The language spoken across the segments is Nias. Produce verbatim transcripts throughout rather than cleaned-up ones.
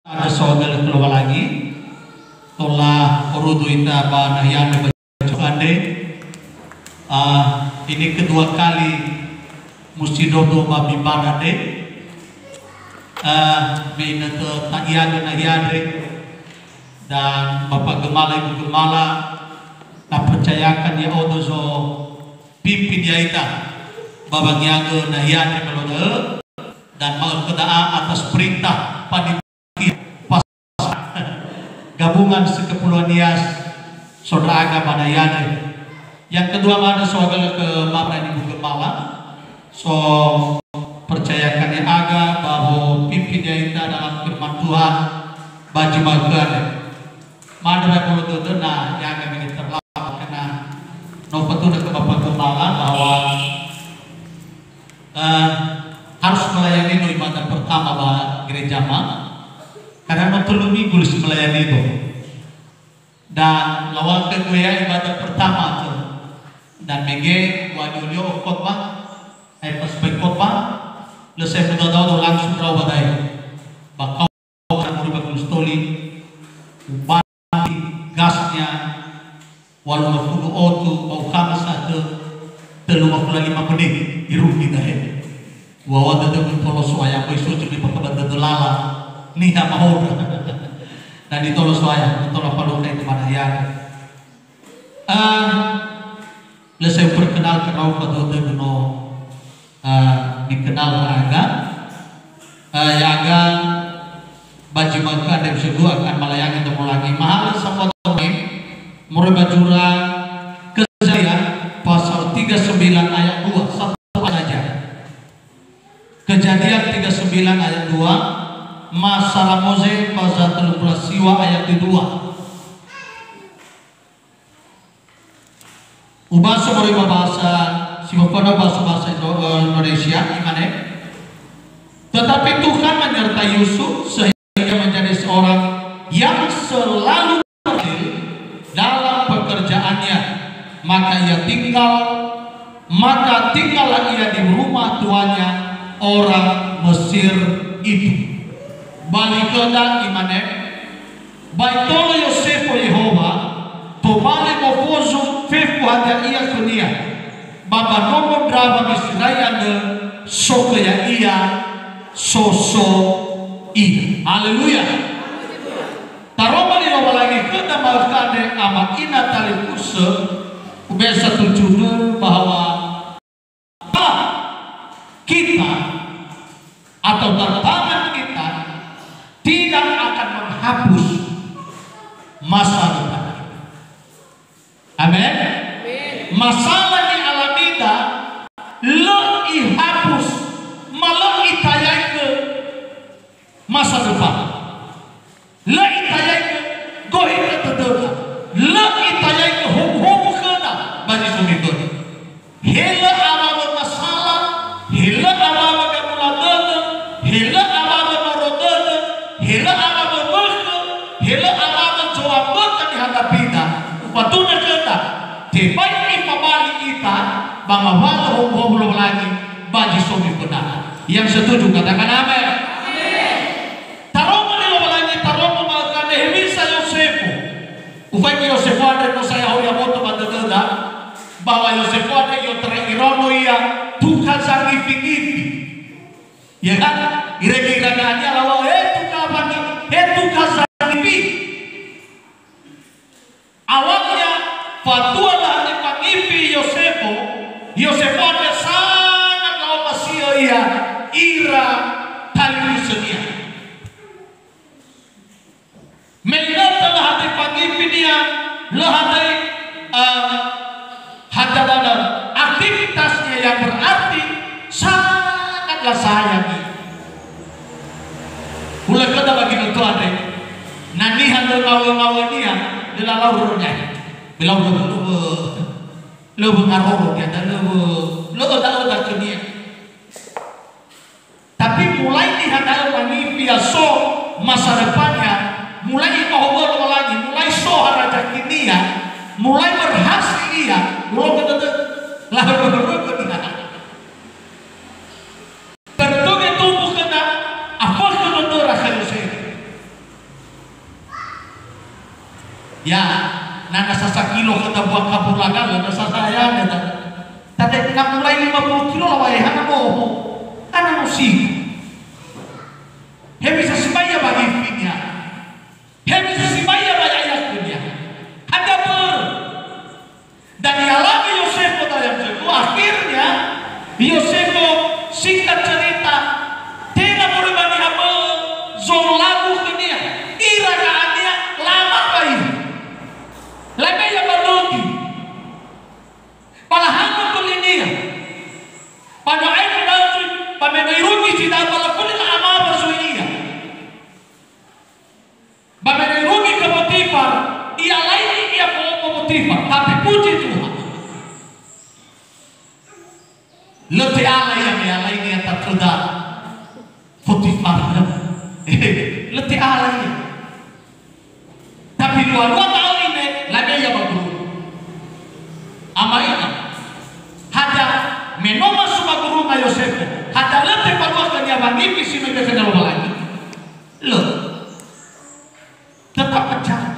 Ada soal Lowalangi, tola orudu ita ba nahia andre ba andre. Ah, ini kedua kali musti dodo ba mimbar andre. Ah, me inatö ta'iagö nahia andre. Dan Bapak Gemala, Ibu Gemala, na percayakan ya'odo so pimpin ya'ita ba wangiagö nahia andre melo da'ö, dan ma'ökhö da'a atas perintah panitia pas gabungan sekepuluhan Nias so ndra'aga ba nahia andre. Yang kedua, mada soal ke Bapak Ibu Gemala, so percayakan ya'aga ba wo pimpin ya'ita dalam firman Tuhan ba zi ma'ökhö andre. Mada ba bolo dödöna ya'aga mege terlambat karena no fatuna ke Bapak Gemala bahwa, eh, harus melayani no ibadah pertama ba gereja ma. Karena no telu minggu lö si melayani no. Dan lawang ke gue ya ibadah pertama tu. Dan mege wa liolio khotbah, ai pas baik khotbah, lö saya muda dao langsung rau badai. Bakau kan muri bagus toli, ubati gasnya, walu ma fulu otu, bau kama satu, telu ma fulu lima menit, irugi dahe. Wawa dödögu tolo So'aya, böi so juli bakaba dödö lala, niha mahoda. Dan di tolo So'aya, tolo paluka itu mana ya. Ah, lö saya perkenalkan rau pada dödö no, ah, dikenal aga. Ah, ya'aga ba zi ma'ökhö andre usia dua akan malayangi Lowalangi. Mahalö sambua tone, moroi ba zura Kejadian pasal tiga sembilan ayat dua, satu ayat saja. Kejadian tiga sembilan ayat dua, Masara Moze pasal telu belas siwa ayat dua. Ubaso moroi ba bahasa, si befana ubaso bahasa Indo-, eh, Indonesia, imane. Tetapi Tuhan menyertai Yusuf sehingga menjadi seorang yang selalu berhasil dalam pekerjaannya. Maka ia tinggal, maka tinggallah ia di rumah tuannya orang Mesir itu. Ba likhöda imane, Ba itolo Yosefo Yehowa, tobali mofozu fefu hadia ia khönia, ba ba nomo ndrawa Miserai andrö sokhö ya'ia soso ia. Haleluya. Taroma li Lowalangi khöda ma'ökhö andre ama ina talifusö, ube'e satu judul bahwa kita atau tantangan kita tidak akan menghapus masa depan kita. Amin. Amin. Masalah ni'alamida lö ihapus, ma lö itayaigö masa depan. Lö itayaigö gohita tödöda. Lö itayaigö howu-howu khöda ba zi so niföna. He lö awawö masala, he lö awawö gamula dödö, he lö awawö noro dödö, he lö awawö mökhö, he lö awawö zo'amböta niha Davida. Ufatunö khöda, tebai nifabali ita ba ngawalö howu-howu Lowalangi ba zi so niföna. Yang setuju katakan amin. Taroma li Lowalangi, taroma ma'ökhö andre hewisa Yosefo. Ufaigi Yosefo andre no sa ya'aholia aboto ba dödöda, bahwa Yosefo andre i'otarai iraono ia tuka zangifi-ngifi. Ya kan? Irege ira dania lawa, "He tuka fangi-, he tuka zangifi." Awalnya, fatua lö hade fangifi Yosefo, Yosefo andre sangat la'omasi'ö ia ira talifusönia. Me inötö lö hade fangifinia, lö hade, eh, hadia da'ö aktivitasnya yang berarti sangat lasayang ia. Hulö khöda ba ginötö andre, na niha lö ngawö-ngawönia, lö lalau rörönia. Belau lö, lö, lö ngaroro ia, da lö, lö öda-öda khönia. Tapi mulai niha da'ö mangifi ia so masa depannya, mulai ifahowu'ö Lowalangi, mulai so harajakinia, mulai berhasil ia, ulo ke dödö, lahö-, lahörögö niha. Bertoge tumbuh khöda, afökhö dödöra khö Yosefo. Ya, na na sasa kilo khöda bua kabulaga, lö na sasa ya, na, na. Tapi na mulai lima puluh kilo lah, wahai, hana boho, hana musik. Hewisa sibai ya bagi finya. Hewisa sibai ya bagi ayah dunia. Ada ber. Dan ihalangi Yosefo daya Yosefo. Akhirnya, Yosefo, singkat cerita, tenga moroi ba niha bö'ö, zolagu khönia. Ira ya'ania lama ba ia. Labe'e ia ba dögi. Ba lahanö tölinia. Ba no aetu da'ö zui, ba me no irugi zi da'ö, ba lafuli la'amawa zui ia. Ba me no irugi khö Potifar, i'alaini ia khö omo Potifar. Tapi puji Tuhan. Lö te'ala ia me alaini ia tatöda Potifar. Lö te'ala ia. Tapi lua-lua ta'öli me, labe'e ia ba guru. Ama ina. Hadia me no masu ba gurunga Yosefo. Hadia lö tefalua khönia wangifi si no ibe'e khönia Lowalangi? Lö. Tetap percaya.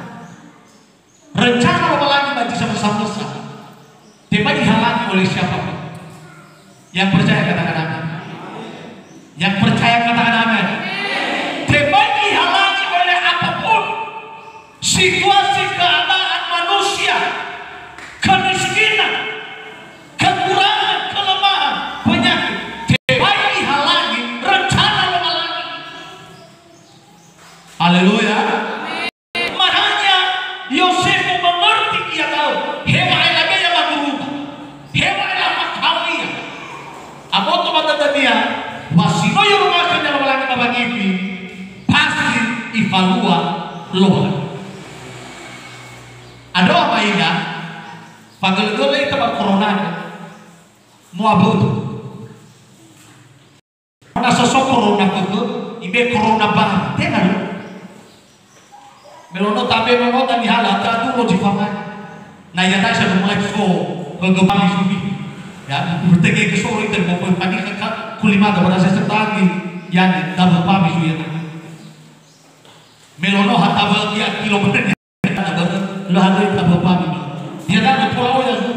Rencana Lowalangi ba zi samösa-mösa, tebai ihalangi oleh siapapun. Yang percaya katakan amin. Yang percaya katakan amin. Tebai ihalangi oleh apapun. Situasi keadaan manusia, kemiskinan, kekurangan, kelemahan, penyakit, tebai ihalangi rencana Lowalangi. Haleluya. Makanya Yosefo mengerti ia da'ö, heŵa'ae labe'e ia ba gurunga, heŵa'ae lafakhao ia. Aboto ba dödönia, wa si no i'oroma'ö khönia Lowalangi ba wangifi, pasti ifalua Lowalangi. Andrö ama ina, fagölö-gölö ita ba corona, mo'a bö'ö. Na so so corona khökhö, ibe'e corona baru, tenga lö. Me lö no tabe nono dania hala, ta dulo zi famai. Na ia dai sa mulai so, khökhö baru zumi. Ya, bertege ke soro itu, mau panik ka, kulimada berasa setangi, ya, ni, tabö pami su ya. Me lö no ha tabö ia kilo bener. Lö hagöi tabö pami. Dia kan pola oya zu.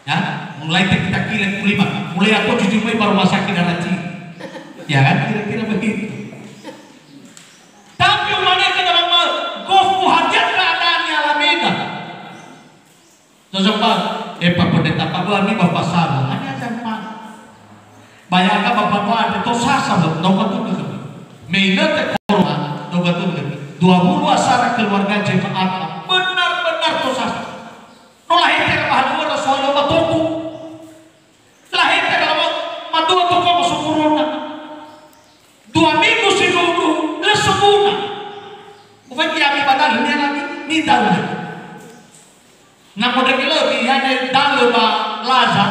Ya, mulai kita kile kulima, mulai aku cuci mai baru masak di darati. Ya kan, kira-kira begitu. Tapi umane ke dalam gofu hajat keadaan yang labeda. Sosok ba, eh, Pak Pendeta, Pak Doa ni Bapak Saru, hanya zaman. Bayangkan Bapak Doa ada to sasa, Bapak Doa tu ke. Me ingat ke corona, Bapak Doa tu ke. Dua puluh asara keluarga jemaat, benar-benar to sasa. No lahete ba haluwa soal ba toko. Lahete ba madua toko masuk corona. Dua minggu sindruhu, lö soguna. Ufai ami ba dalö, niha lagi, ni dalö. Na modagi lö, niha ne dalö ba laza,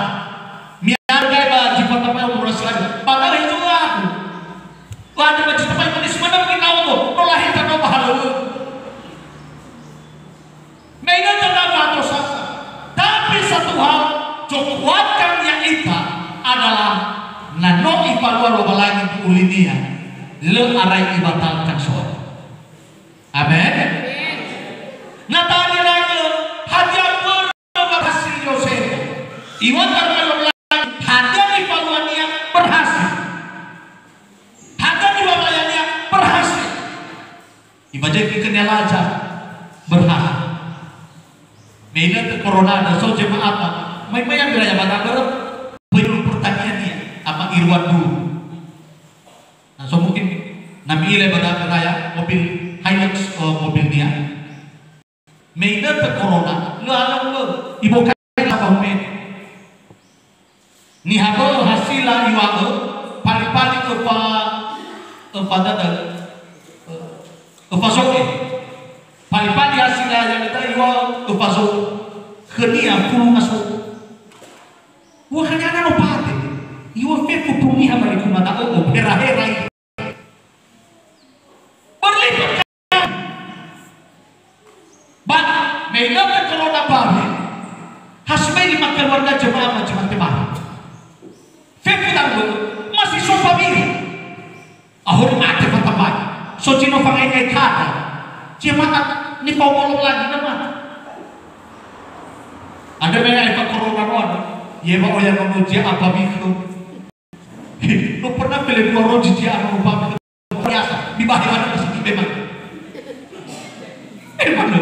miagai ba zi fatamai umur silaza. Ba dalö itu aku. Wa ada ba zi fatamai manis mana mungkin auto, no lahir tanpa bahala. Meingat tentang sasa. Tapi satu hal, cokuatkan ya'ita adalah na no ifalua Lowalangi ulinia, lö arai ibatalkan soal. Amin. Na tadi raja, hadia berhasil Yosef. Iwan Lowalangi, hadia nifaluania berhasil. Hadia nifaluania berhasil. Ibajaiki khönia laza, berhasil. Me inötö corona, na so jemaat, mai-mai amira ya bada börö, penyuluh pertanian ya, ama iruan dulu. Na so mungkin na mi'ila bada börö ya, mobil Hilux, oh, mobilnia. Me inötö corona, lö alö lö, ibokai apa hume. Niha bö'ö hasila iŵa'ö, pali-pali öfa, öfa dada, öfa zo'e. Pali-pali hasila ya'ita iŵa'ö öfa zo'e. Khönia fulu ngaso. Ua khönia na no pate. Iŵa'ö fefu tumbuha maliku mata ö'ö, hera-hera i. Berlipat kali. Ba, me inötö corona bawe, ha sibai lima keluarga jemaah ba jemaah tebahe. Fefu dangö, masih sofa biri. Ahori mate fatamai. So zi no fangai-ngai kada. Jemaah Nifaoma Lowalangi na mate. Andre me aefa corona roa, ye ba oya nono zia apa mikro. No pernah pele dua roji zia apa mikro. Biasa, dibahe mana masih memang. Memang.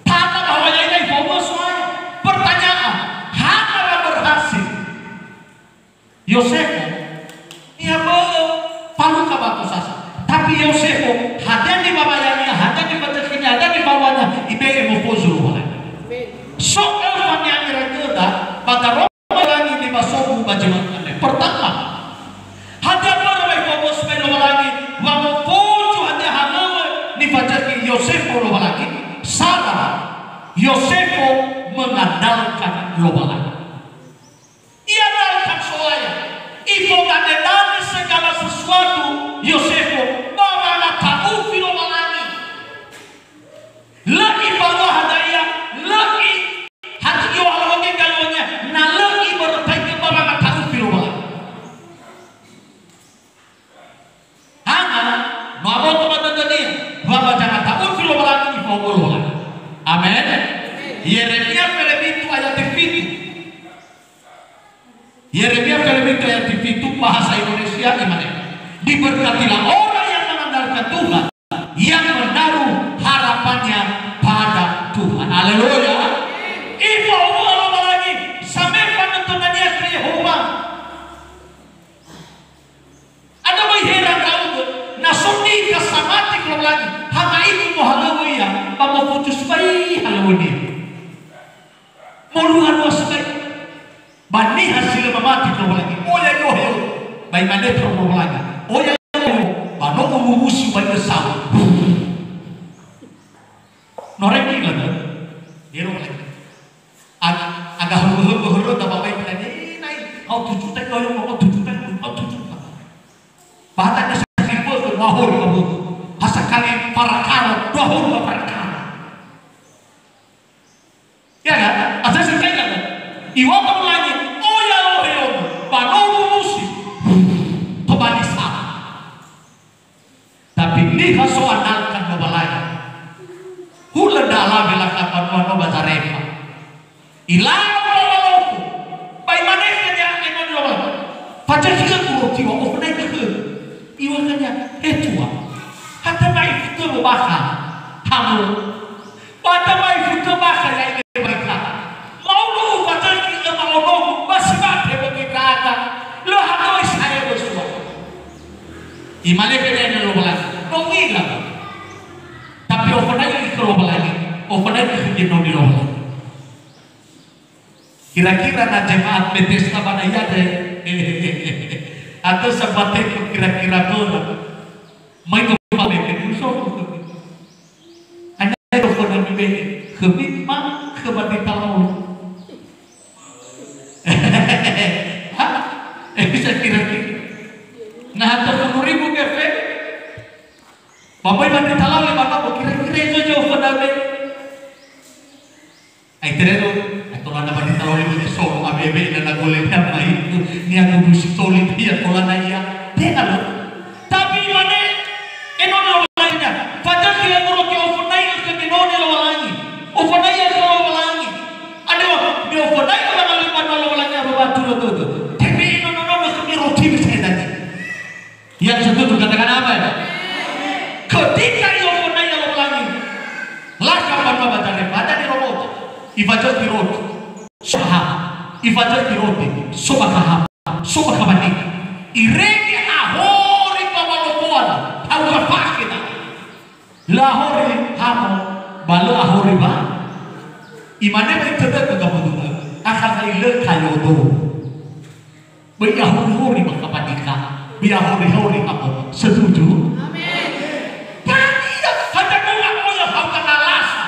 Tanda bahwa ya ini ifaoma soalnya. Pertanyaan, hana berhasil. Yosefo, niha bö'ö, faluka batu sasa. Tapi Yosefo, hadia nibabayania, hadia nifatökhönia, hadia nifauania, ibe'e mofozu Lowalangi. So öfa ni'angeragöda, ba daroma Lowalangi nibasobu ba zi mane. Pertama, hadia börö wa ifaoma sobai Lowalangi, wa mofozu hadia halöŵö nifazökhi Yosefo Lowalangi? Sara, Yosefo mengandalkan Lowalangi. Ia dalam so'aya, ifodanedane segala sesuatu Yosefo ba wangata'ufi Lowalangi. Lö ifaoma hadia, lö i-, hati iohaloge galunia, na lö ibörötaigö ba wangata'ufi Lowalangi. Hana, no aboto ba dödönia, wa ba zangata'ufi Lowalangi ifaoma Lowalangi. Amen. Yeremia fele fitu ayat fitu. Yeremia fele fitu ayat fitu, bahasa Indonesia imane, "Diberkatilah orang yang mengandalkan Tuhan, yang menaruh harapannya pada Tuhan." Haleluya. Ifaoma Lowalangi, samöi fanötönania khö Yehowa. Ada mai heran ndra'ugö, na so niha samati khö Lowalangi, ha ma'ifu mohalöŵö ia, ba mofozu sibai halöŵönia. Molua-lua sibai. Ba niha si lö mamati khö Lowalangi, oya yohe, ba imane khöra Lowalangi, oya yohe, ba no umuwusi ba ia sawu. No regi lö, ero lagi. Ag-, aga hörö-hörö, hörö, da babai bilang, "Eh, nai, au tujuh tak, au, au tujuh tak, au tujuh tak." Bahkan ada sakali pun, dua hor, dua hor. Hasakali parakara, dua hor, dua parakara. Ya kan? Ada sekali kan? Iwaktu lagi, oh ya, oh ya, panomu musi. Tobani sama. Tapi niha so andalkan Lowalangi. Hulö ndra'alawe lakha banua no ba Zarefa. Ilau ba walofu. Ba imane khönia enoni Lowalangi, "Fazökhi khögu roti wa ofönaigö khögu." Iŵa'ö khönia, "He Tuha, hadia ma'ifu tö bakha hamu?" Ba hadia ma'ifu tö bakha ya'ia ba ita. Ma'uno ufazökhi öma onogu, ba si mate wögi ndra'aga. Lö hatoi sa'ae wösua. Imane khönia Lowalangi, "No u'ila." Tapi ofönaigö khö Lowalangi, ofönaigö khö zi no Lowalangi. Kira-kira na jemaat Bethesda ba da'e andre, atö sabateku kira-kira börö. Mai to ba meke muso. Hanya to fona mibe, khömi ma khö ba di talau. Ha? Eh, bisa kira-kira. Nah, atö sepuluh ribu kefe. Ba möi ba di talau le ba, kira-kira izo zi oföna be. Ai terero, ai tolana ba di talau le, solo abe'e na nagole nia mai, nia gudu si toli nia tolana ia. Tenga lo. Tapi imane enoni Lowalangi, "Fazökhi khögu roti ofönaigö khö zi no Lowalangi. Ofönaigö khö Lowalangi." Adewa, mi'ofönaigö lö ba Lowalangi aba watu lo dödö. Tebe'e nono-nono khömi roti bisa edani. Yang setuju katakan amin. Ketika i'ofönaigö Lowalangi, lakha banua ba Zarefa, hadia nirobota. Ifazökhi roti. So ba hapa. Ifazökhi roti. So bakha hapa. So bakha banika. Irege ahori ba walofoan. Haura fakhe da. Lö ahori hamo, ba lö ahori ba. Imane ba itödögö gabununa. Akha lö kayodo. Böi ahori-hori bakha banika, böi ahori-hori hamo. Setuju? Amin. Tania, hadia no la'oya hauta na lasa.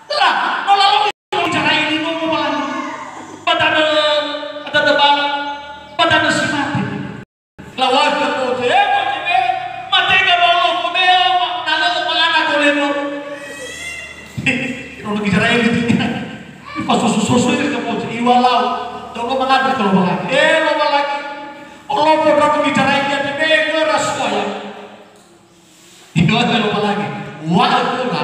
La, no la'oya Gizera'eli no Lowalangi. Ba danö, ba danö ba, ba danö si mate. Lawa'ö khö Moze, "Eh, Moze, be, matega ba olofu, be, ma, na lö ömalana golemo." Iraono Gizera'eli. Ifasoso-soso ira khö Moze, iŵa'ö, da'ö mangandrö khö Lowalangi. "Eh, Lowalangi, olofu ndraono Gizera'eli andre, be, göra so'aya." Iŵa'ö Lowalangi, "Wa'ö khöra,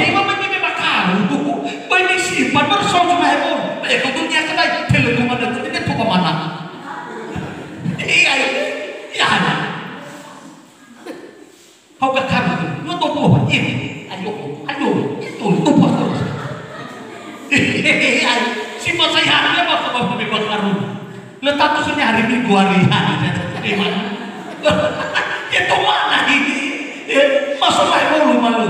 moze, imane me makaru. Böi misimpan, börö so zuma hewon. Ba ya'aga dunia kedai, telegu mana tu, ini tu kemana? Iya, iya. Hau ka karu, no to buah, eh, ayo, ayo, itu, itu, itu. Ayo, si masai hari apa, apa, apa, apa, karu. Letak tu sini hari Minggu hari, hari, hari, hari. Ya, to mana ini? Eh, masuk main mulu malu.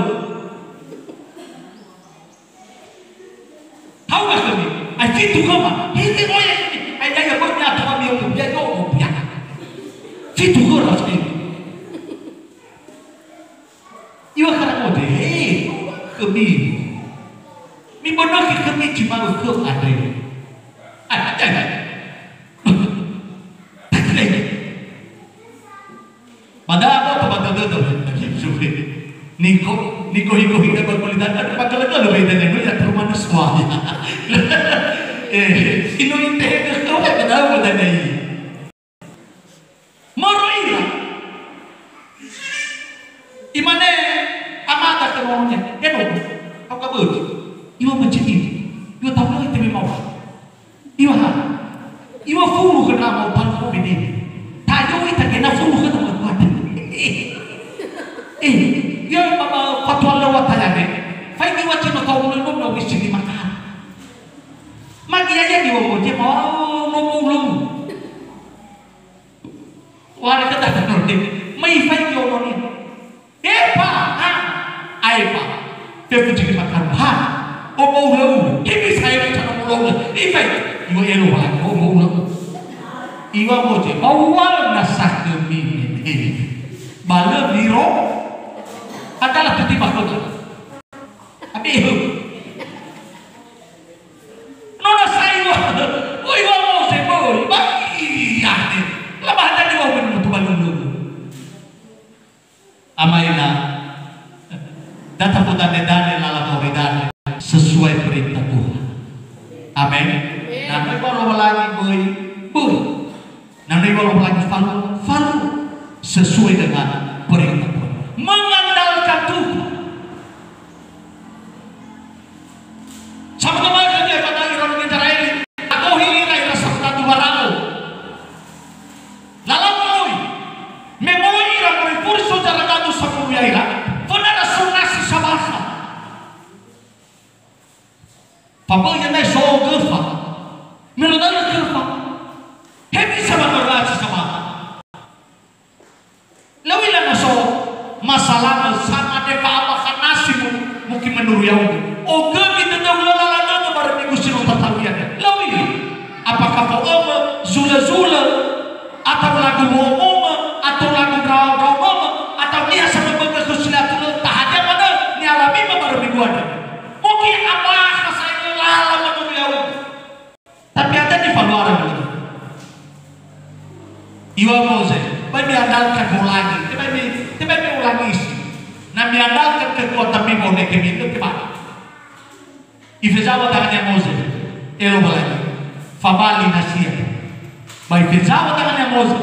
Hau khömi, ai fitu khöma, hiti oya ini, ai daya böi nyatu kami omu, bia no omu, bia. Fitu khöra sini. Iwa khara mode, he, khömi. Mibönökhi khömi zi ma'ökhö andre. Ai, ai, ai. Takilai. Ba da'ö, ba da'ö, ba da'ö, ba da'ö. Niko, niko, niko, hita ba kulitan, ada ba gala-gala, ba ita, no, ya, terus manis, wah, ya. Eh, ino inte, ba da'ö, ba da'ö. Moro ira. Imane amada khö nononia, "Eno, hau ka böi." Iwa meciti. Iwa tahu lagi tebe mau. Iwa ha. Iwa fulu khö nama upan ko bede. Tayo ita kena fulu khö nama kuat. Eh, ya, ba, ba, fatua lewat tanya deh. Fai iwa cino tahu lagi no, no, wisi lima kali. Magi ya, ya, iwa mo, dia mau, mau, mau, mau. Wara kata tanori, mai fai ke ononi. Epa, ha, aepa. Fefu ciki makaru, ha. Omo ulau, hibi saya bicara ulau. Ifai, iwa elo wala, omo ulau. Iwa moje, mau wal na sakhe mini. Bala biro. Adalah titi bakota. Abi. Nona saiwa, oi wa mo se boi, ba iya ne. La ba hata ni wa men mutu balulu. Amaina, data po dane-dane lala mori dane sesuai perintah Tuhan. Amin. Amin. Na noi ba Lowalangi böi, böi. Na noi ba Lowalangi falu, falu sesuai dengan perintah Tuhan. Mengandalkan Tuhan. Samuto ma'ökhö ia fada ira Ni'Izera'eli, agohi ira ira samuto bara'o. Lalau oi. Me mo Zulö, atau lagu luo-omö, atau lagu ndrao-ndrao-omö, atau niha samöbögö khö si lö atulö, tahadia manö ni'alamimö barö minggu andrö. Mungkin abakha sa'ae lala manö ya'ugö. Tapi ada nifaluara manö. Iŵa'ö Moze, tebai miandalkan bolangi, tebai mi, tebai miulangi isi. Na miandalkan kekuatan mi, boneke mi, tebai. Ifezawö tangannia Moze, e Lowalangi, fabali nasia. Ba ifezawö tangannia Moze,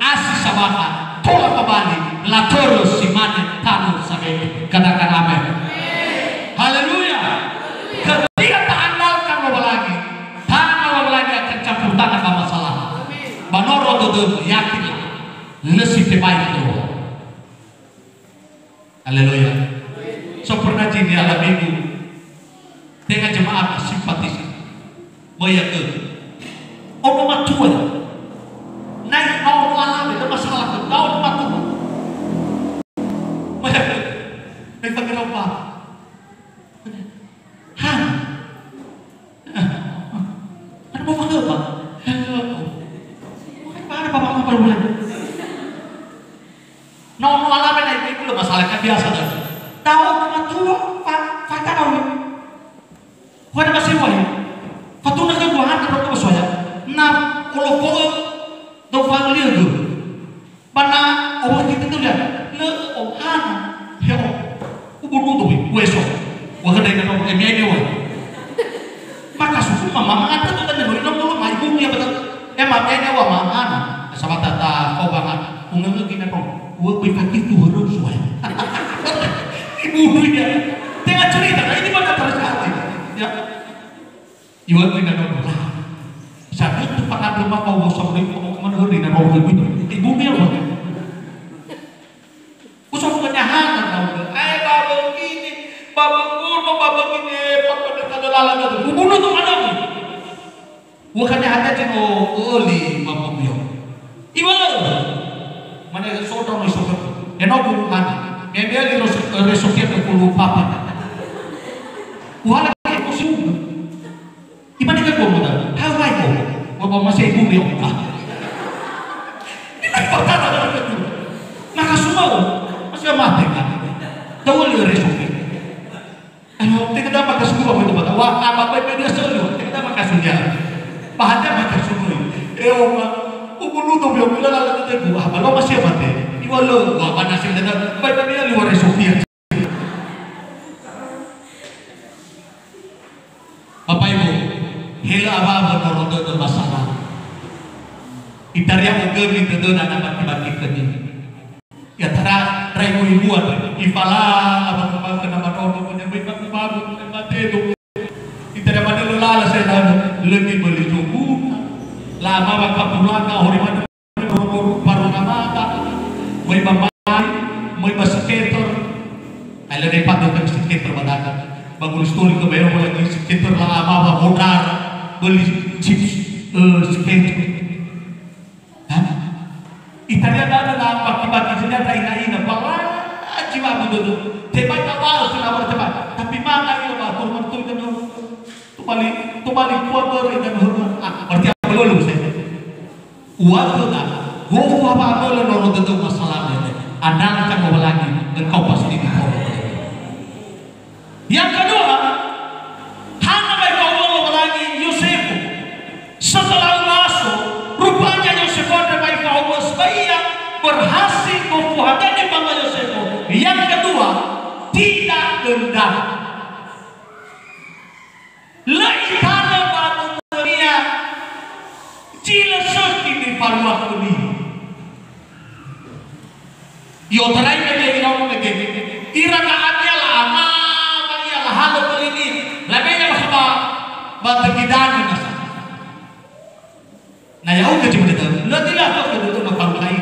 asi sabakha, tola fabali, latörö si mane tanö same'e. Katakan amin. Haleluya. Ketika ta'andalkan Lowalangi, tangan Lowalangi akan campur tangan ba masalah. Ba noro dödömö, yakinlah, lö si tebai khöu. Haleluya. So pernah jini ala minggu. Tenga jemaat simpatisan. Böi ya'ugö. Ono matua ya. Naik ono alawe, lö masalah tu. Ono matua. Böi ya'ugö. Böi pagerau pa. Ha. Ada mau pakai apa? Bukan pada bapak-bapak. No, no, alawe na ibu-ibu lö masalah kan biasa dah. Daogu matua, fa-, fata daogu. Wana masih wahai. Fatuna ke dua hana rokok soya. Na oloko'ö do fa'öliögö. Ba na owa kita tu ya. Lö ohana. Heo. Ubu nutu bi. Ueso. Wa kedai na no. Emi, emi wa. Maka susu mama mangata tu kan no ino mulu mai bu ya betul. E ma ene wa mangana. Sabata ta kau bangat. Ungenge gina no. Wa bi fakir tu harus wa. Ibu ya. Tengah cerita, nah ini mana terjadi. Ya. Iŵa'ö ina nonora. Sabi tu pangandrö ma ba uwo sauri ko manö ri na roh ibu. Ibu mi apa? Usah bukan nyahana tahu. Eh, baba begini, baba kuno, baba gini, eh, papa dekat lala gitu. Bunuh tu mana? Bukan nyahana cino oli baba beliau. Iŵa'ö. Mane so ndraono isokhö. Eno guru hana. Meme li ros-, resokia ke puluh papa. Uhala ke musuh. Imane ke guru da. Hawai ko. Wa ba masih guru ya. Ini perkara. Maka semua masih mati kan. Tahu li resokia. Ayo, tengeda makasua ba teman. Wah, apa baik media sosial. Tengeda makasua. Bahannya makasua. Eh, oma, ubulu to bio bila la la te gua. Apa lo masih mate. Iwa lo, wah, panas yang ada. Baik media luar Sofia. Bapak Ibu, hela apa menurut itu masalah. Itaria ogemi tedona na baki-baki keni. Ya tara rai ibu-ibuan, ifala abang-abang kena matono, kena baik babu-babu, kena tedo. Ita dapat lala saya tahu, lebih beli jogu, lama maka pulang ke hori mana, baru mata, mai bambai, mai ba skater, ada dapat ke skater badaka, bagus story ke bayar lagi skater lah ama modal, beli chips, eh, skater. Hah? Itaria dada na baki-baki senjata ina-ina, balaji wa bu dödö. Tebai na wa'ö khö nawar tebai. Tapi mana ia ba atur mertu itu no. Tobali, tobali kuat börö ina no. Ah, berarti apa lulu saya? Uwa'ö na, gofu apa lulu noro dödö masalah ini. Andalkan Lowalangi, engkau pasti ditolong. Yang kedua, hana ba ifahuwö Lowalangi Yosefo. Setelah ubaso, rupanya Yosefo andre ba ifahuwö, sebab ia berhasil gofu hadia nifahuwö Yosefo. Yang kedua, tidak dendam. Lö itanö ba dödönia zi lö sökhi nifalua khönia. I'otarai mege iraono mege. Ira na amia la'ama, ba ia lahalö bölinia. Labe'e bakha ba, ba tögi danö nasa. Na ya'ugö zi mane da'ö. Lö tila to ke dödö ma faru hai.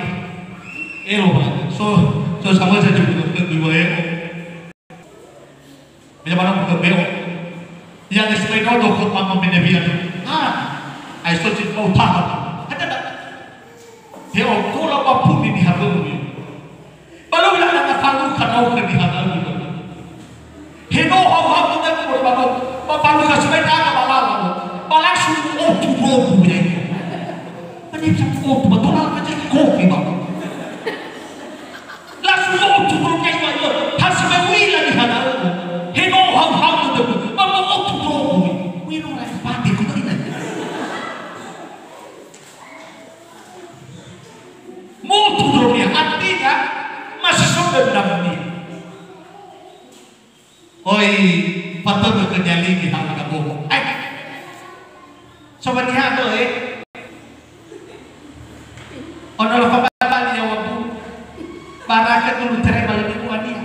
Elo ba. So, so sama saja ke dödö ke dua elo. Mena mana buka beo. Yang sesuai dodo ke mama mene biar. Ha. Ai so cit mau tahan. Ada tak? He o tola ba puni ni harga ni. Balu la na talu ka nau ke ni harga ni. He no hau hau ke ko ba ba balu ka subai na ba la la. Ba langsung o tu do bu ya. Ani Otu ba tola ka jadi kopi ba. Langsung otu bro kai ba yo. Hasi ba wila di hadaru. He no hau-hau tu tu. Ba mo otu bro kui. Kui no lai pati ku tadi. Mo otu bro ya. Artinya masih sobat dalam ni. Oi, fatörö khö nihaligi ha'ö gabongo. Ai. Sobat niha dö'e. Ono lö fabali ya wabu. Baraka dulu tere bala di buania.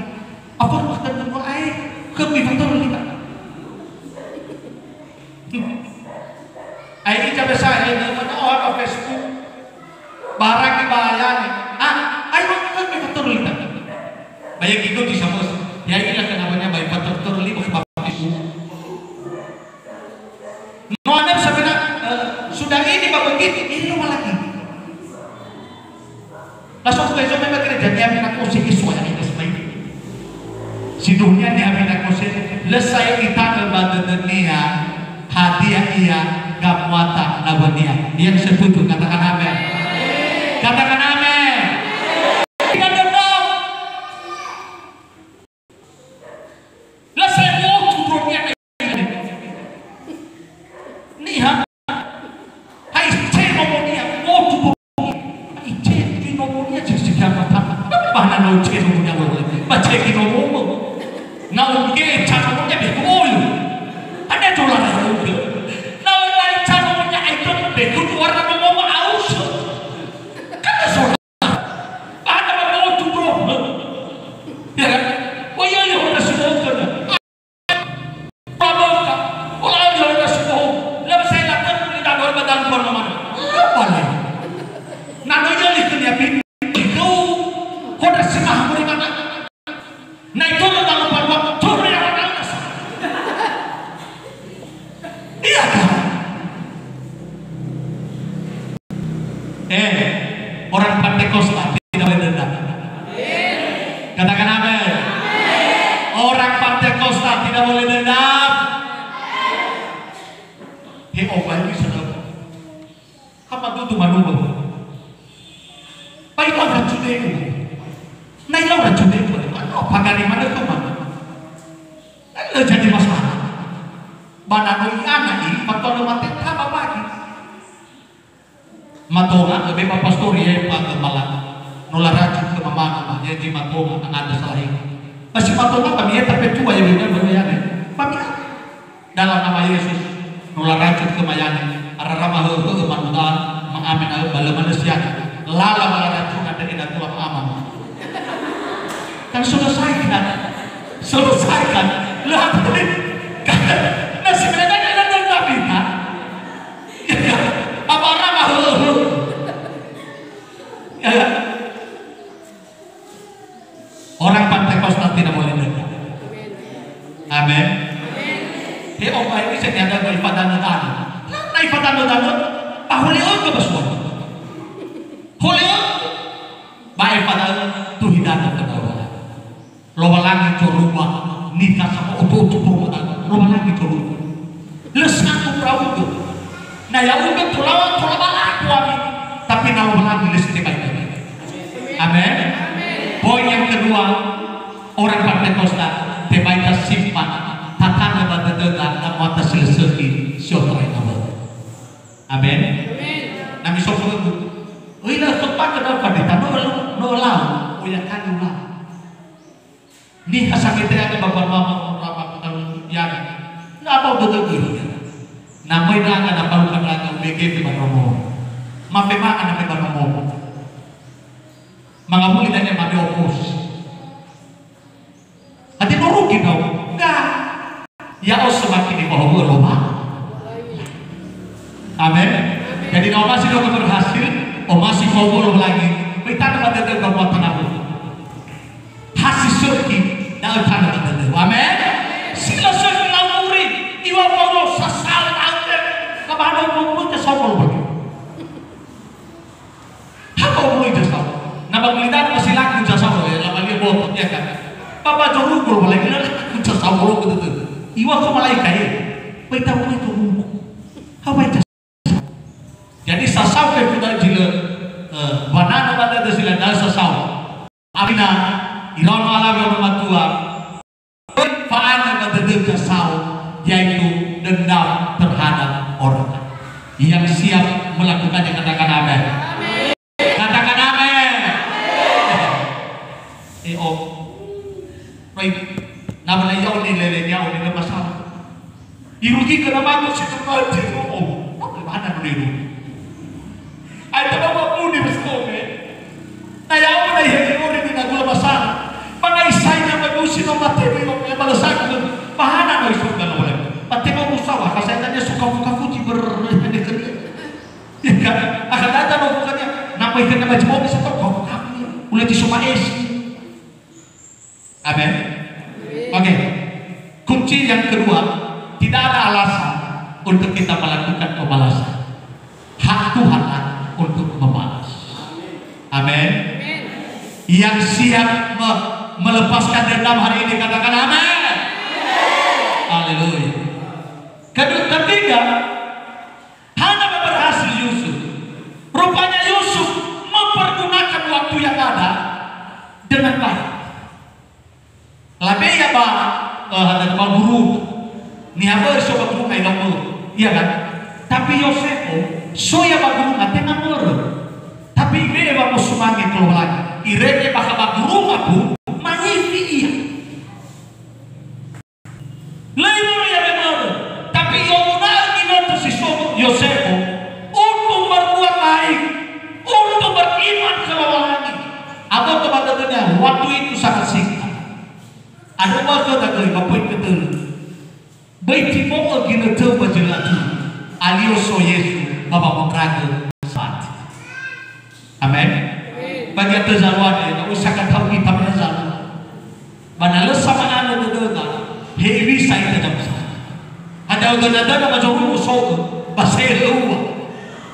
Apa waktu dulu ai? Khömi fatörö lima. Ai ita biasa ya, mana orang Facebook. Barang di bayani. Ah, ayo kan mi betul lita. Bayar gitu di sama. Ya inilah kenapanya baik betul-betul lima sebab itu. No ada sampai nak, eh, sudah ini bapak gitu, ini rumah lagi. Langsung ke jomai bakal jadi amin aku sih Iswa yang itu semai. Sindruhnia niha Wina Kose, lö sa'ae itanö ba dödönia hadia ia gamuata nawönia. Yang setuju, katakan amin. Katakan amin. Tidak dendam. Lö sa'ae mu'otu ndronia. Niha. Hai, ceno monia, motu bo. Hai, ceno monia, cek, cek, apa, apa. Ba na no ceno monia, bo. Ba cek no mo. Na uge cano monia, be, oi. Ada dolar uge. Na, na cano monia, ai, to, be, tu, tu, warna mo, mo, aus. Kan so. Ba na motu, bro. Ya kan? Oh, iya, iya, udah semua kan. Paböka, ola oi oi na subohu, lö sa'ae latönö li danö ba dalu mbanua manö. Lö bale. Na no yöli khönia bini, ikeu, honda si maha mori mana. Na itörö dalu mbanua, törö ya mana nasa. Iya kan? Eh, orang Pantekosta tidak boleh dendam. Katakan amin. Orang Pantekosta tidak boleh dendam. He obai saudara. Hama dudu manuma. Bai orang Judeu. Na ira orang Judeu. Apa gari mana tu mana? Kan jadi masalah. Ba na no i'ana i, fatua lö mate taba bagi. Matonga, lebe ba pastori ya, Pak Kepala. No laracun ke mamana, Pak, ya, di matonga, kan ada salah ini. Masih matonga, kami ya, tapi tua ya, beda, beda, ya, nih. Kami ya. Dalam nama Yesus, no laracun ke mayani, arara mahöhö manuda, ma'amen, ayo, bala manusia. Lala malaracun, ada ina tua ma'aman. Kan selesai, kan? Selesai, kan? Lah, kan? Nah, sebenarnya, kan? Apa orang mahöhö? Ya, ya. Orang Pantekosta tidak boleh dengar. Amin. He obai bisa niada ba ifadanö-danö. Na ifadanö-danö, ba hole'ö ba suara. Hole'ö, ba ifadanö tuhi danö kedawa. Lowalangi corua, nikasa oto-oto corua, Lowalangi corua. Lö sanggup ndra'ugö. Na ya'ugö tolawa, tola balaku ami. Tapi na Lowalangi lö si tebai dödö. Amin. Poin yang kedua, orang Pantekosta, tebai tasimpan, tatanö ba dödöda, na muata si lö sökhi, si oto'ö nawöda. Amin. Na misofu khögu. Oi, lö khöpa kedua pandita, no, no, no lau, oya kali ulau. Niha sangete'anö ba mbanua ma'orama kutalu ya'ia. Na bau dödögu ia. Na möi ndra'aga na balu ndra'aga ubegefe ba nomo. Mafe manga na me ba nomo. Mangawuli dania mame opos. Hati no rugi ndra'o. Enggak. Ya'o semakin dibawa Lowalangi. Amin. Jadi, na omasi ndra'o berhasil, omasi fau'ö Lowalangi, möi tanö ba dödöu gamuata nawöda. Ha si sökhi, da'ö tanö ba dödöu. Amin. Si lö sökhi lau muri, iŵa'ö Paulo sasao da'ö, na ba hanö umur-umur, sasao Paulo. Ha ba umur ija sao. Na ba gulidanö masih laku ija sao, ya, lama lia boto, ya kan? Ba ba jorugul, wala ila laku ija sao, bolo betul. Iŵa'ö khö malaika, ya. Baita umur itu umur. Ha ba ija sao. Jadi sasao ke kuda jilö, Amina. Iraono alawe ono matua. Fa'anö ba dödöda saohagö, yaitu dendam terhadap orang. Yang siap melakukannya, katakan amin. Katakan amin. Eh, oh. Baik. Nama na ya'o ni lele, ya'o ni lepas salah. Irugi kena mago si terbaca, oh. Apa mana dulu irugi? Ai, taba wa puni beskome. Na ya'o na ihe ni ori ni nagula basara. Mana isai na mago si no mate ni lo, ya balasaku. Bahana no isu kan oleh. Mate mau usawa, kasai tanya suka buka fuji ber-, Ya kan? Akan datang dong bukannya. Napa ikan nama jebogi satu kau kami. Ulah di semua es. Amin. Oke. Kunci yang kedua, tidak ada alasan untuk kita melakukan pembalasan. Hak Tuhan untuk membalas. Amin. Yang siap me-, melepaskan dendam hari ini, katakan amin. Haleluya. Kedua, ketiga, Hana ba berhasil Yusuf. Rupanya Yusuf mempergunakan waktu yang ada dengan baik. Labe ia ba, eh, hana ba guru. Niha böi so ba guru ngai nomor. Iya kan? Tapi Yosefo, so ia ba guru ngai tenga mörö. Tapi ibe'e wamosumange Lowalangi. Irege bakha ba guru aku mangifi ia. Lö imörö ia wemörö, tapi i'oguna'ö ginötö si so Yosefo, untuk berbuat baik, untuk beriman ke Lowalangi. Aboto ba dödönia, waktu itu sangat singkat. Andrö ba khöda göi, ba poin ketölö. Böi timo'ö ginötö ba zi lö atulö. Alio so Yesu, ba wamaondragö saat. Amen. Bagi atö zalua de, na usaka tau kita mana zalua. Ba na lö sama'anö dödöda, hewisa ita jam sa. Ada dödöda ba zorugo so'ö, ba sehöua.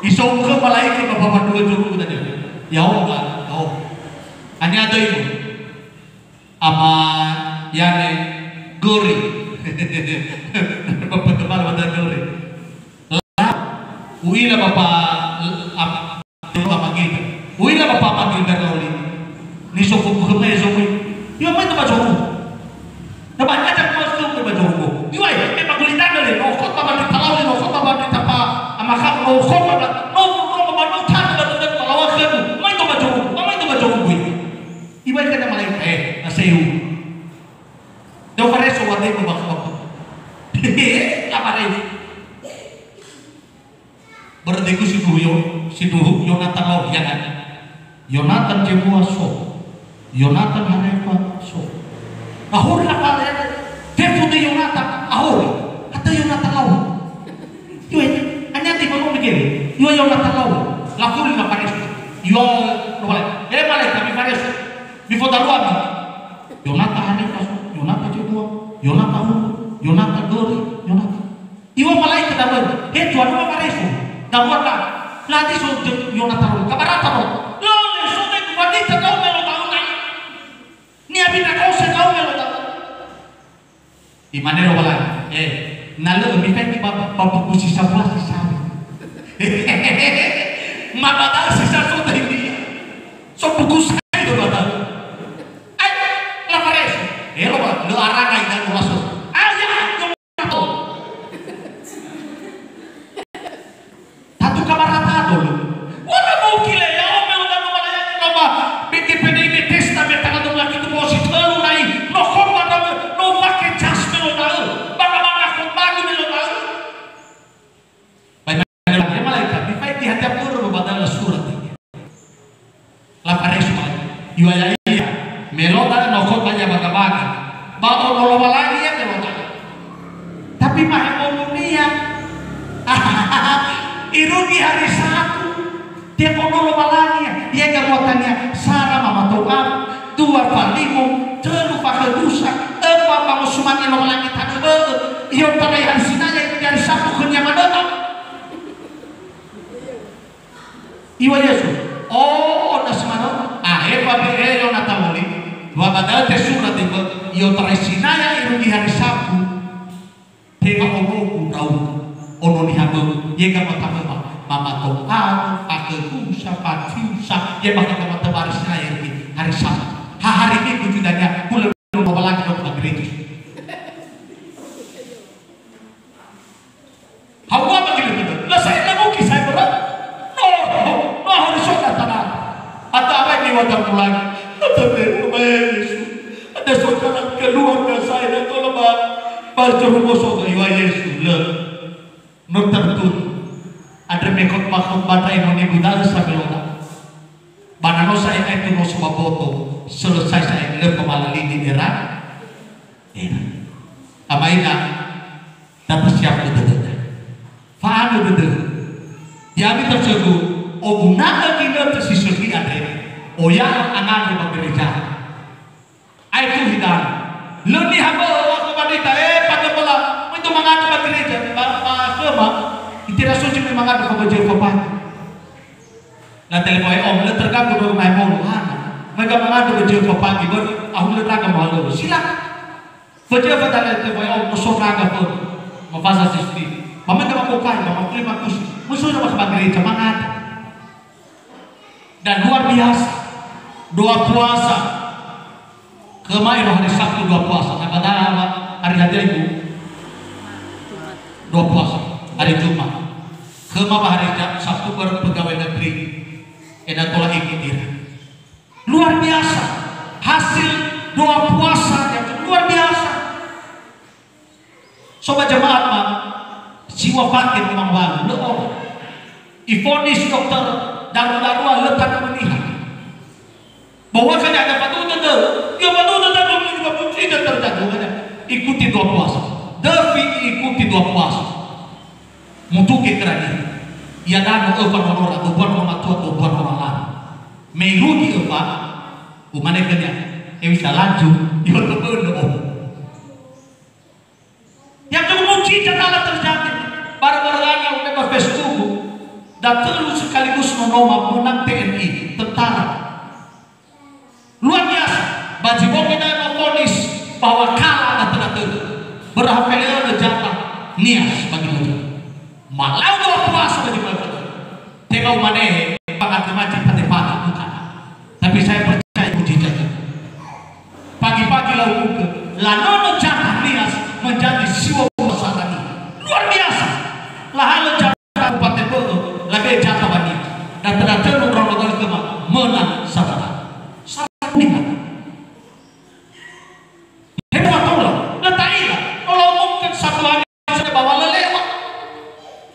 Iso'ö malaika ba babadua zorugo tadi. Ya Allah, ya Allah. Ani ada ibu. Ama Yane Gori. Bapak Temal Mada Gori. U'ila Bapak, am-, Bapak Gilbert. U'ila Bapak Gilbert Loli. Ni sofu kuhema ya zomi. Yo mai to bajoru. Na ba ngajak mas tu bajoru. Yo ai, me bagulitana le. No khot Bapak di Talau, no khot Bapak di Tapa. Ama khot, no khot Bapak. No, no, Bapak, no, tan, Bapak, Bapak, lawa khenu. Mai to bajoru. Mai to bajoru, bui. Ibai kana malaika, eh, aseu. Dau fareso wa dego bakha. La fareso. Berarti ku siduhu yo, siduhu Yonatan lo, ya kan? Yonatan jebua so. Yonatan harefa so. Ahori la fale. Tefu de Yonatan, ahori. Kata Yonatan lo. Yo, ini, hanya di mana begini. Yo, Yonatan lo. La furi la fareso. Yo, lo fale. Eh, malaika, mi fareso. Mi fotaruan. Yonatan harefa so, Yonatan jebua, Yonatan hulu, Yonatan gori, Yonatan. Iwa malaika dawe, he tuan ma fareso, dawe la, lagi so je-, Yonatan hulu, kabarata ro. Lo, le so de kufanita kau melo tauna. Ni abita kau se kau melo tauna. Imane Lowalangi, eh, na lö mifaigi ba, ba buku si sambua si sabi. Ma badal si saso dahili. So buku sai do badal. Ai, la fareso. Eh, lo ba, lö aranga ida lo laso. Aya, yo. Tatu kabarata dolu. Wala mungkin le, ya, ome, udah mau melayani, no, ba, B T P D I Bethesda, me tanggal dua belas itu mau si telu nai. No, khotbah, no, no, pakai jas, me lo tahu. Bangga-bangga khotbah, me lo tahu. Baik, ya, malaikat, difaiti hati aku, lo, badal surat ini. La fareso mai. Yua ya'ia, me lo da'ö no khotbah ya baga-baga. Ba ono Lowalangi ya me lo da'ö. Tapi mahe omunia. Irugi hari Sabtu. Dia ono Lowalangi ya. Ia ga muatania. Sara mama to'am. Dua falimo. Telu fakhedusa. Empat bangun sumange Lowalangi tanö bö'ö. Iyo tarai hari Sinaya, irugi hari Sabtu khönia manö. Iŵa'ö Yesu, "Oh, ona si manö, ahefa be'e Yonatan woli, wa ba da'ö tesura dibö, i'otarai Sinaya irugi hari Sabtu, tenga onogu ndra'ugö, ono niha bö'ö, yega matamöma, mamato ano, fakhögusa, fatiusa, ye bakha matamöma hari Sinaya irugi hari Sabtu." Wa Tamulangi. Ada te, Yesu. Ada so jalan keluar, saya dah tolong ba, ba juru musuh, ya Yesu. Lö. No tertutup. Andre me khotbah-khotbah ndra enoni gudaö sabelona. Ba na no sa'ae aetu no so ba boto, selesai sa'ae lö famalalini era. Era. Amaina, da tasiap dödöda. Fa'anö dödö. Ya'ami tersögu, oguna'ö ginötö si sökhi andre, oya'ö angandrö ba gereja. Aetu hidanö. Lö niha bö'ö waktu wanita, eh, pada bola, itu mangandrö ba gereja, ba, ba khöma, itera soju me mangandrö ba gereja fapagi. Na telefon, eh, om, lö terganggu dulu main mulu, ha. Mega mangandrö ba gereja fapagi, ber, ahulö ndra'aga mahalö. Silakan. Ba gereja fapagi, telefon, eh, om, so ndra'aga pun. Mafasa sisti. Mama nggak mau kai, mama kulit makus. Musuh sama ke gereja, mangandrö. Dan luar biasa, doa puasa. Khöma ero hari Sabtu doa puasa. Na ba da hari hadia, Ibu? Doa puasa. Hari Jumat. Khöma ba hari Ja-, Sabtu ber-, pegawai negeri. Ena'ö tola ikut ira. Luar biasa. Hasil doa puasa yang luar biasa. So ba jemaat, ma, si wafat ke memang walu, lö ono. Ifonis dokter daru-darua lö tanö meniha. Bahwasanya ada patuh dödö, ya patuh dödö, mungkin juga mujizat terjadi, makanya ikuti doa puasa. Döfi ikuti doa puasa. Mutuke kerani. Ya dano öfa nonora, dua buah nonora matua, dua buah nonora lala. Me irugi öfa, umane khönia, "Hewisa laju, yo toböno." Yang cukup mujizat Allah terjadi. Bara-bara lagi udah ba Facebook. Datölu sekaligus nonoma menang T N I, tentara. Luar biasa. Ba zi bongi da'e mofonis bahwa kalah datölu-datölu. Beraha felelö jatah Nias bagi Luhut. Malau dua puasa bagi Luhut. Tenga umane, pangatemati pate-pate bukan. Tapi saya percaya mujizat. Pagi-pagi lau buka, lanono jatah Nias menjadi siwa puasa tadi. Luar biasa. Lahalö jatah Kabupaten Bogor, labe jatah ba Nias. Dan ternyata nurang-nurang ke ma-, menang sabara. Sabara menang. Hebat Allah. Lö ta'ila. Kalau mungkin satu hari sudah bawa lelewa.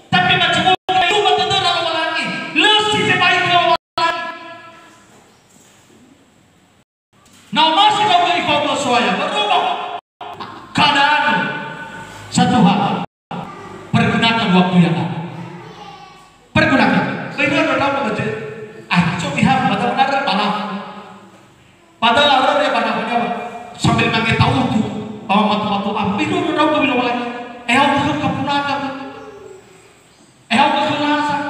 Tapi macam mana itu betul dalam lagi. Lö si sebaik dalam lagi. Na omasi lau gö ifao'ö So'aya, berubah keadaan satu hal. Pergunakan waktu yang ada. Pergunakan. Böi ndra'o ndra'o ba je. Ah, so biha pada benar bala. Pada arö ya pada punya sambil mangge tautu, bawa matu-matu, ah, böi ndra'o ndra'o ba bilang lagi. Eh, aku ke punaga. Ehau khö Lazar,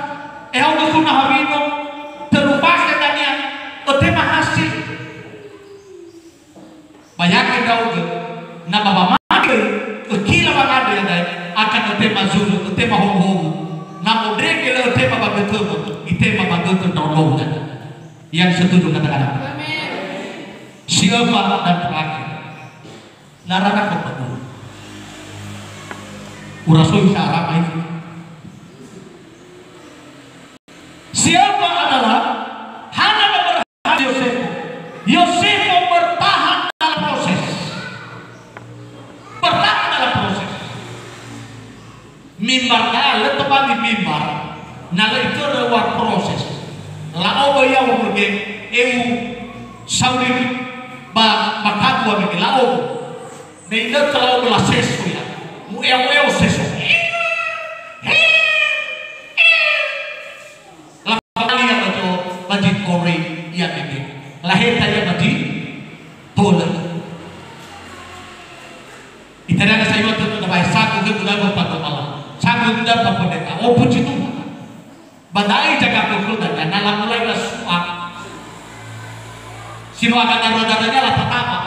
ehau khö Nahawino, tölu fakhe dania, ötema hasil. Bayangkan ndra'ugö, na ba wamade, ökila wamade ya'ia, akan ötema zulu, ötema howu-howu. Na modrege lö ötema ba götömö, itema ba götö ndra'o-ndra'o. Yang setuju katakan amin. Siöfa dan terakhir. Narana kau betul. Urasoi sarama ini. Siapa adalah Hana berhasil Yosefo? Yosefo bertahan dalam proses. Bertahan dalam proses. Mimbar da'e lö tobali mimbar, na lö itörö war proses. La'o ba ia wamurge, eu sauri ba, ba kagu wamege la'o. Me inötö la'o ba laseso ia. Mu'eo-eo seso. Lafali ia ba jo, ba zi kori ia mege. Laheta ia ba zi tolö. Itania na sayua tötö na bae sagu gö gula ba pandoma la. Sagu gö gula ba pendeta. Opo citu. Ba da'e jaga khöda, na lamulai lasu'a. Si no aga dara-daranya latatama.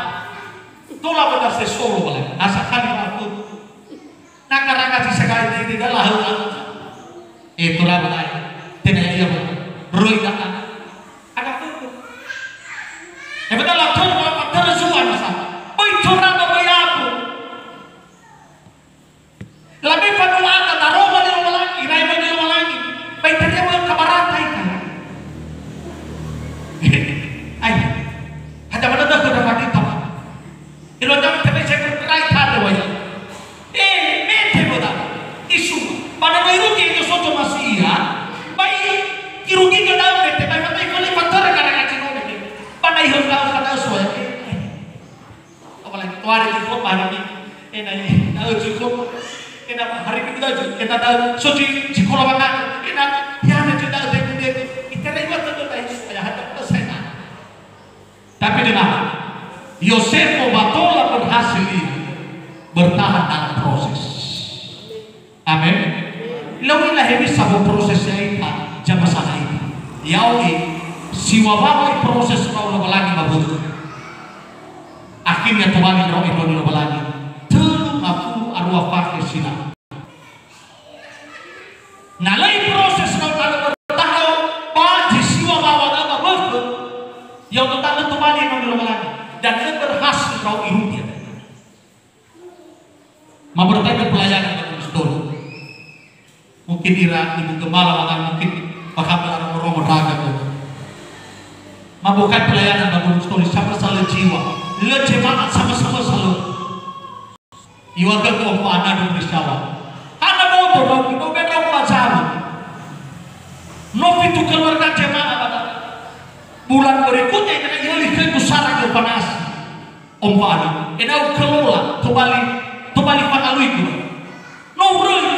Tola ba da sesolo bala. Na sakali aku. Na karanga si sagai di, di dalam. Eh, tola ba da'e. Tenga ia ba. Roi da'a. Ada khöda. Eh, betul lah, tola ba tersuan sa. Oi, tola ba, oi, aku. Labe faduata, daroma li Lowalangi, iraema li Lowalangi. Ba itania wö kabarata ita. Ena'ö so zi, zi kolowanganö, ena'ö, ya, ne, zi da'ö degu-degu. Iterai wa tödö dai Yesus, ya, hada pula saya na. Tapi dengar, Yosefo ba tola berhasil ia bertahan dalam proses. Amin. Lau ila hewisa bo proses ya'ita, jama sana ita. Yaoi, siwawawa proses ndrao Lowalangi ba wökhö. Akhirnya tobali ndrao enoni Lowalangi. Tölu ngafulu arua fakhe sila. Na lö iproses ndrao talö bertahan, ba zi siwa bawa ba wökhö, ya'odo talö tobali enoni Lowalangi. Dan lö berhasil ndrao irugi. Ma bertahan pelayanan ba Gunungsitoli. Mungkin ira ibu gembala, bahkan mungkin bahkan rongo-rongo ndra'aga tu. Ma bokai pelayanan ba Gunungsitoli, sama-sama lö jiwa. Lö jemaat, sama-sama salö. Iŵa'ö khögu, "Ompa ana du bersyawa." Hana boto ndra'ugö, no be ndra'ugö ba zalu. No fitu keluarga jemaah ba da'ö. Bulan berikutnya, ena'ö i'öli khögu sara göpa nasi. Ompa ana, ena'ö ukelola, tobali, tobali fanaluigu. No uröi,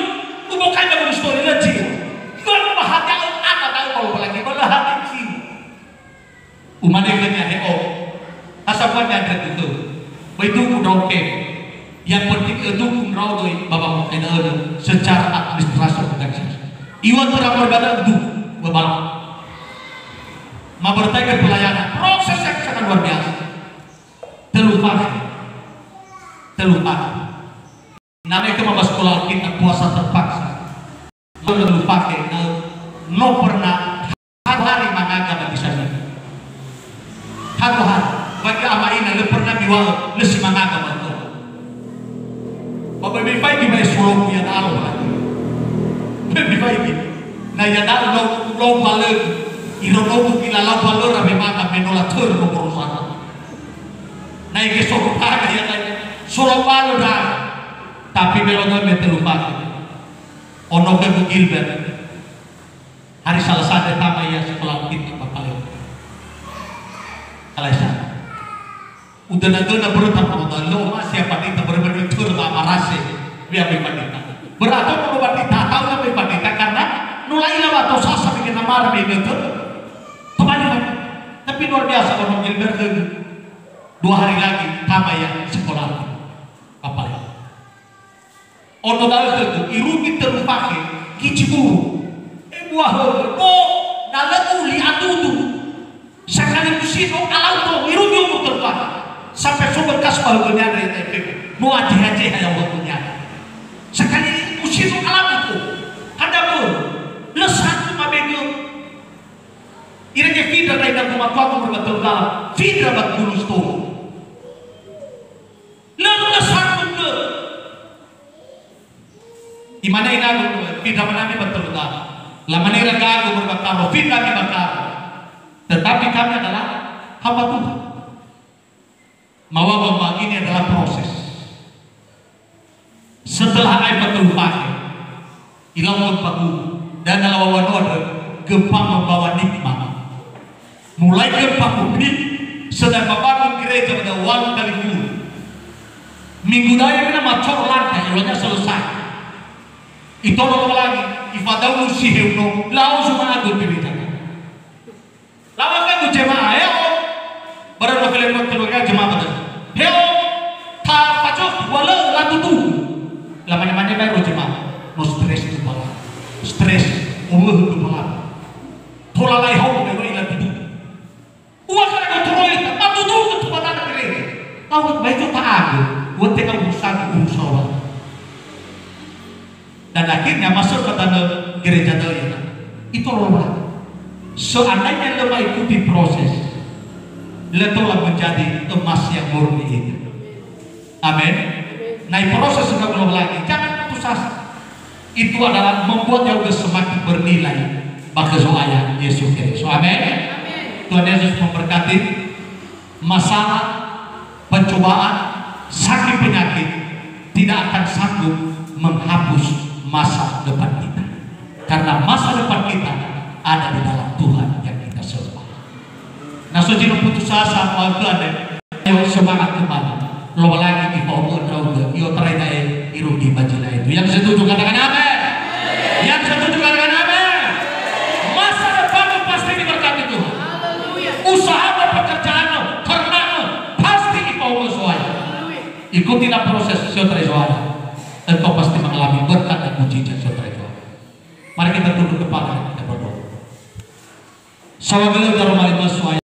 ubokai ba Gunungsitoli, lö jiwa. Iŵa'ö ba hadia ana da'ö ba Lowalangi, ba lö hadia jiwa. Umane khönia, "He'o, ha sambua ni'andrögu khöu. Böi dugu ndra'o kefe. Yang penting ödugu ndra'o döi ba wangokai da'ö secara administrasi organisasi." Iŵa'ö töra moroi ba da'ö, dugu, ba bala. Ma bertahan pelayanan. Proses yang sangat luar biasa. Tölu fakhe. Tölu fakhe. Na me khöma ba sekolah kita puasa terpaksa. Lalu pakai, na, no pernah satu hari mangaga ba bisa ni. Satu hari. Bagi ama ina, lö pernah miŵa'ö, lö si mangaga ba tua. Ba böi mifaigi ba esologu ya da'ö lagi. Böi mifaigi. Na ya da'ö lau, lau balö. Iro nogu ila lau balö ra memang me no la tör no borosana. Na ege sogu paga ya da'ö. Solau balö da. Tapi me lo me tölu paga. Ono khögu Gilbert. Hari Salasa tama ia sekolah kita ba Palembang. Kalaisa. Udöna-döna börö ta poro da lo ma sia pandita börö-börö tör ba marase. Wia be pandita. Börö ato poro pandita, tahu na be pandita karena no la'ila wa to sasa bikin namar me inötö. Kembali lagi. Tapi luar biasa ono Gilbert khögu. Dua hari lagi tama ia sekolah ba Palembang. Ono da'ö khögu, irugi tölu fakhe, gigi buru. Ebua hölö, bo, na lö uli adudu. Sakali musino alau to, irugi umur tölu fakhe. Sampai so bekas ba hölö ni'andrö ya F P. No ajeha-jeha ya hölö ni'andrö. Sakali musino alau to. Hada bö, lö satu mabege. Irege findra ndra inagu matuagu moroi ba tölu dala. Findra ba Gunungsitoli. Lö, lö sanggup, lö. Imane inagu, "Findra manami ba tölu dala." Lamane ira gagu moroi ba Karo, "Findra mi ba Karo." Tetapi kami adalah hamba Tuhan. Maŵa'ö ba ini adalah proses. Setelah aefa tölu fakhe, ilau gempa bumi, dan na lawawano andrö gempa membawa nikmat. Mulai gempa bumi, sedang membangun gereja pada walu kali guru. Minggu daya kena macor lantai, ilonya selesai. Itolo Lowalangi, ifadaulu si heuno, lau zuma'agö gereja. Laŵa'ö khögu jemaah, "He'o." Barö no felema keluarga jemaah ba da'ö. "He'o, tafazökhi, wa lö ladudu." Lamane-mane baero jemaah. No stres dubala. Stres, owöhö dubala. Tola lai hou, baero ladudu. Ua kara no toroi, ba dudu ke tu ba da'ö gereja. Tahu baik tu ta'agö, ua tenga urusan, urusan orang. Dan akhirnya masuk ke dalam gereja da'ö. Itu Lowalangi. Seandainya lö mengikuti proses, lö tola menjadi emas yang murni itu. Amin. Nah, proses sudah Lowalangi. Jangan putus asa. Itu adalah membuat ya'ugö semakin bernilai bagi Zo'aya Yesus Kristus. Amin. Tuhan Yesus memberkati. Masalah, pencobaan, sakit penyakit tidak akan sanggup menghapus masa depan kita. Karena masa depan kita ada di dalam Tuhan yang kita sembah. Na so zi no putus asa, ma'ökhö andre, ayo semangat kembali. Lowalangi ifa'omu'ö ndra'ugö, i'otarai da'e irugi ba zi lö aetu. Yang setuju katakan amin. Ikuti na proses, saudara Zohara. Engkau pasti mengalami berkat dan mujizat, saudara Zohara. Mari kita tunduk kepala dan kita berdoa. Sahabat, daroma lima suaya,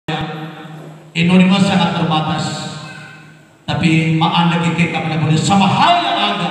Indonesia sangat terbatas. Tapi ma'andrö keke kami na boleh sama hal yang ada.